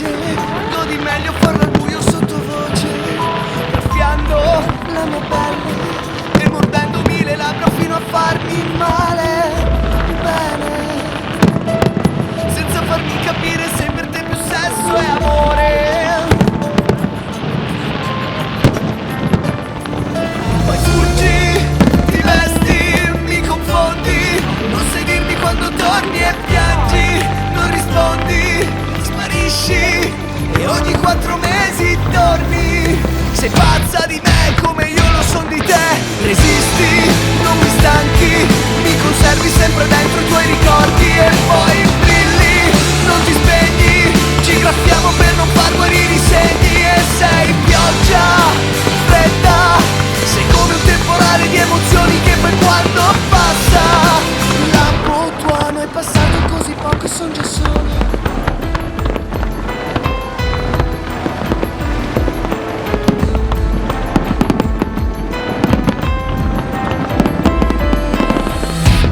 amore, godi meglio farlo al buio sottovoce, graffiando la mia pelle e mordendomi le labbra fino a farmi male, bene, senza farmi capire se per te più sesso è amore. Poi fuggi, ti vesti, mi confondi, non sai dirmi quando torni e piangi, non rispondi, sparisci e ogni 4 mesi torni. Sei pazza di me come io lo son di te, resisti, non mi stanchi, mi conservi sempre dentro i tuoi ricordi e poi brilli, non ti spegni, ci graffiamo per non far guarire i segni e sei pioggia fredda, sei come un temporale di emozioni che poi quando passa, lampo tuono è passato così poco e son già solo.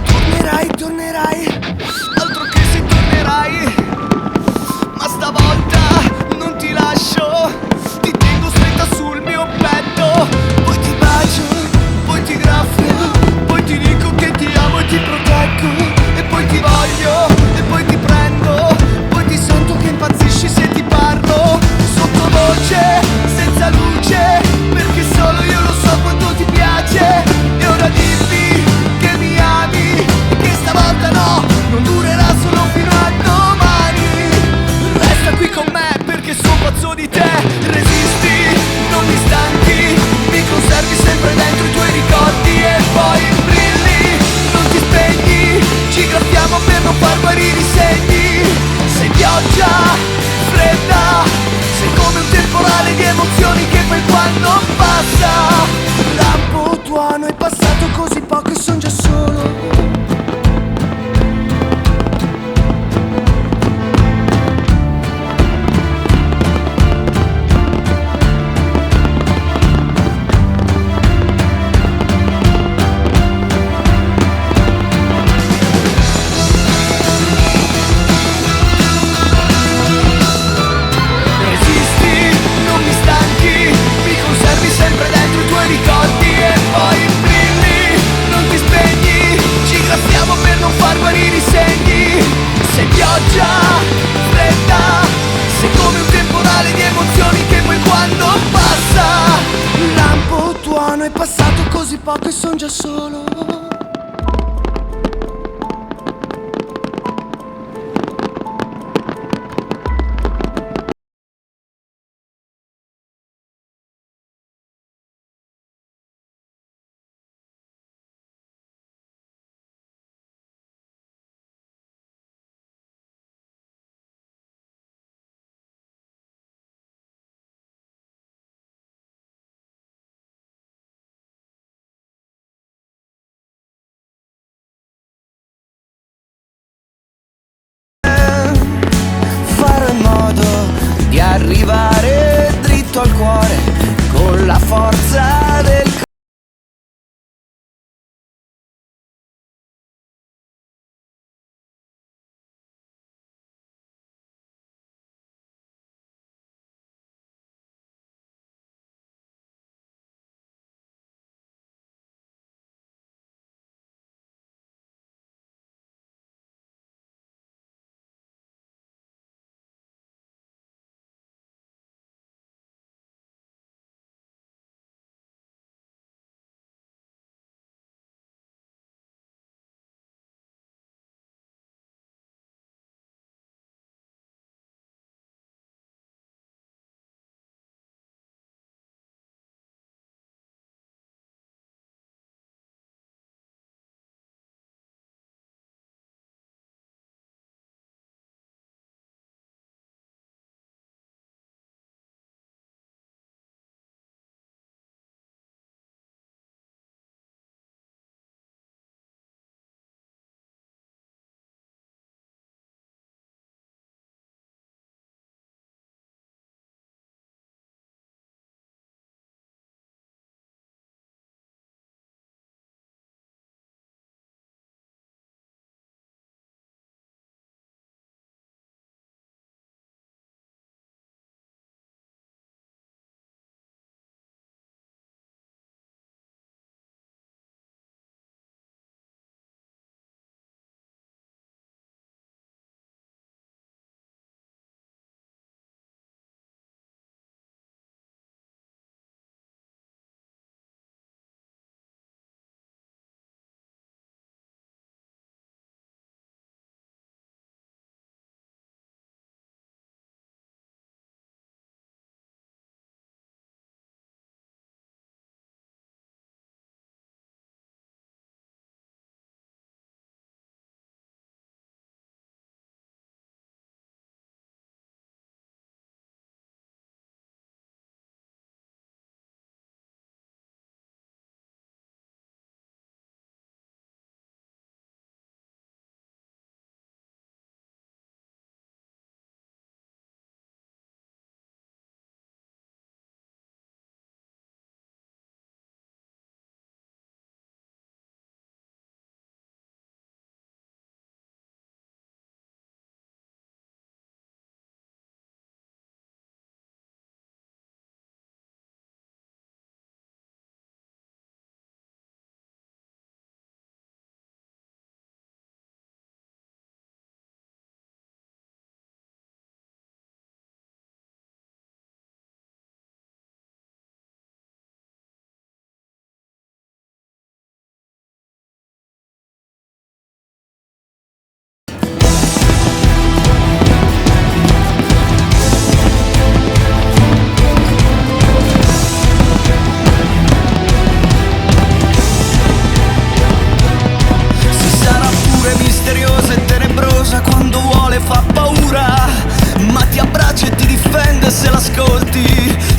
Tornerai, tornerai, altro che se tornerai, ma stavolta non ti lascio, ti tengo stretta sul mio petto, poi ti bacio, poi ti graffio, poi ti dico che ti amo e ti proteggo, e poi ti voglio, e poi ti prendo, poi ti sento che impazzisci se ti parlo, sottovoce, senza luce, perché solo io lo so quanto ti piace, e ora dimmi che mi ami, che stavolta no, non durerà solo fino a domani. Resta qui con me perché son pazzo di te, resisti, non mi stanchi, mi conservi sempre dentro i tuoi ricordi e poi brilli, non ti spegni, ci graffiamo per non far guarire i segni. Sei pioggia fredda, sei come un temporale di emozioni che poi quando passa, lampo tuono è passato così poco e son già solo. Resisti, non mi stanchi, mi conservi sempre dentro i tuoi ricordi e poi brilli, non ti spegni, ci graffiamo per non far guarire i segni. Sei pioggia fredda, sei come un temporale di emozioni che poi quando passa, lampo tuono è passato così poco e son già solo. Farò in modo di arrivare dritto al cuore con la forza del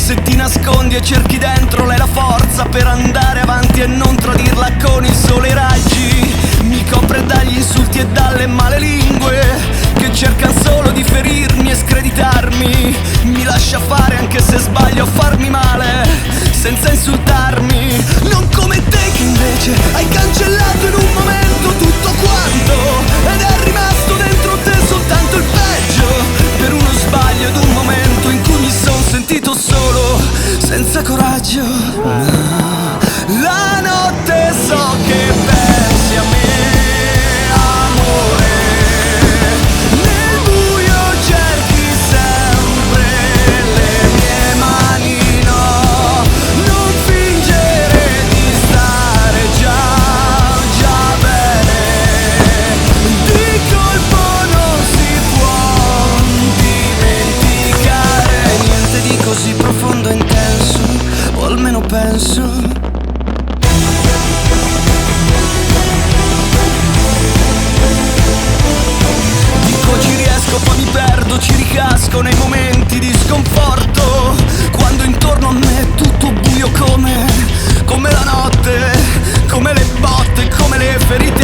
Se ti nascondi e cerchi dentro lei la forza per andare avanti e non tradirla con il sole e i raggi. Mi copre dagli insulti e dalle male lingue che cercano solo di ferirmi e screditarmi. Mi lascia fare anche se sbaglio a farmi male, senza insultarmi. Non come te che invece hai cancellato in un momento tutto quanto ed è rimasto dentro te soltanto il peggio. Per uno sbaglio ed un momento in cui mi son sentito solo, senza coraggio. No. La notte so che pensi a me, amore. Nel buio cerchi sempre le mie mani, no. Non fingere di stare già, già bene. Di colpo non si può dimenticare niente di così profondo e intenso, o almeno penso. Dico ci riesco, poi mi perdo, ci ricasco nei momenti di sconforto. Quando intorno a me è tutto buio come, come la notte, come le botte, come le ferite.